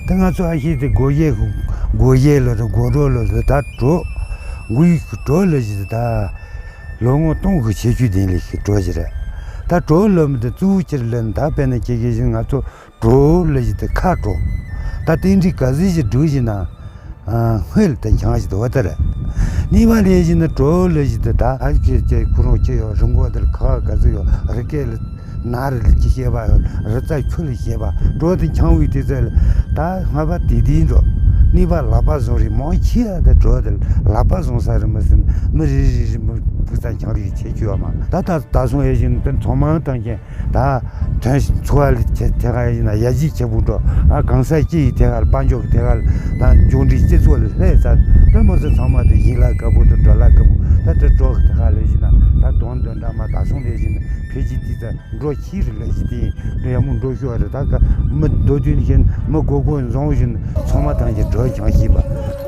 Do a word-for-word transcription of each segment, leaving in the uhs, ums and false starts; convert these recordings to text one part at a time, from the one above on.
ད་ང་ཚོ་ཨ་ཤེ་དེ་སྒོ་གཞས་སྒོ་གཞས་ལོ་རེད། སྒོ་འགྲོ་ལོ་རེད། ད་བྲོ་འགུལ་གྱི་བྲོ་ལ་ཞིག་ད་ལོ་ངོ་སྟོང་གི་ཁྱད་ཆོས་ལྡན་ལེ་ཞིག་བྲོ་ཞིག་རེད། ད་བྲོ་ལོ་མི་དེ་གཙོ་བོ་ཅིག་ལ་ད་དཔེར་ན་ཁྱེད་ཀྱི་ཞིག་ང་ཚོ་བྲོ་ལ་ཞིག་ད་ཁ་བྲོ། ད་རྟེན་འབྲེལ་ག་ཟིག་ཞིག་སྒྲུབ་ཞིག་ན། སྔོན་ལ་ད་འཆང་ཞིག་ད་བ་ད་རེད། གཉིས་པ་ལས་ཞིག་ན་བྲོ་ལ་ཞིག་ད་ད་ཨ་ཁྱེད་ཀྱི་ཁོ་རང་ཁྱེད་ཡོད་རི་མགོ་དེར་ཁ་ག་ཚོད་ཡོད་རི་སྐེད་ལ། ན་རི་ལ་ཅི་བཤད་པ་ཡོད། རི་རྩ་ཆུ་ལ་བཤད་པ་བྲོ་དེ་འཆང་བའི་དུས་ཚོད་ལ། ད་ལྔ་པ་དེ་དེ་འགྲོ། གཉིས་པ་ལག་པ་བཟུང་རེད། མང་ཆེ་བ་དེ་བྲོ་དེ་ལག་པ་བཟུང་ས་རེད་མི་སྲིད། མི་རེ་རེ་རེ་མི་ཕུགས་ས་འཆང་རེ་ཆེ་ཆུ་བ་མ་ད་ད་ད་སོང་ཡས་བཞིན་དེ་ཚང་མ་བཏང་ཀྱང་ད་དོན་འཚོ་བ་ལ་ཆེ་ཐེ་ག་ཡིན་ན་ཡ་གཞི་ཆེ་བུ་འགྲོ། ཨ་གང་ས་སྐྱེ་ཡི་ཐེ་ག་ལ་དཔལ་འབྱོར་གྱི་ཐེ་ག་ལ་ད་འབྱུང་འབྲས་སྤྱི་ཚོགས་ལ་ལྷད་ཚ་དེ་མི་སྲིད། ཚང་མ་དེ་ཡིན་ལ་དགའ་པོ་དེ་འགྲོ་ལ་དགའ་པོ་ད་དེ་བྲོ་གི་ཐེ་ག་ལ་ཡིན་ན་ད་དོན་དོན་འདྲ་མ་ད་སོང་ལས་བཞིན་འཕེལ་རྒྱས་དེ་ཚ། འགྲོ་ཤེས་རེད་ལས་ཤེས་དེ་འགྲོ་ཡག་མོ་འགྲོ་ཤོག་རེད། ད་ག་མི་མདོ་དོན་ཤེས་མི་གོ་གོ་འཛོམས་བཞིན་ཚང་མ་ཐང་གི་འགྲོ་ཆང་ཤེས་པ་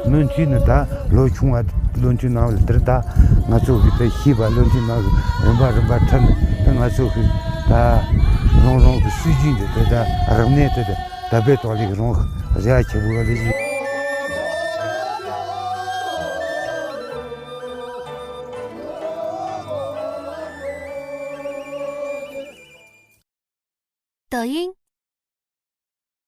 མི་མཐུན་ནི་ད་ལོ་ཆུང་བ་བློན་ཆེན་ནང་ལ་དེར་ད་ང་ཚོ་གི་ད་ཤེས་པ་བློན་ཆེན་ནང་གི་རིམ་པ་རིམ་པ་ཁྲིད་ནི་ད་ང་ཚོ་གི་ད་རང་རང་གི་སྲོལ་རྒྱུན་དེ་ད་ད་རིག་གནས་དེ་ད་ད་བེད་ཐོག་ལས་རང་གི་རེ་བ་ཆེ་བོ་ལས་ཤེས།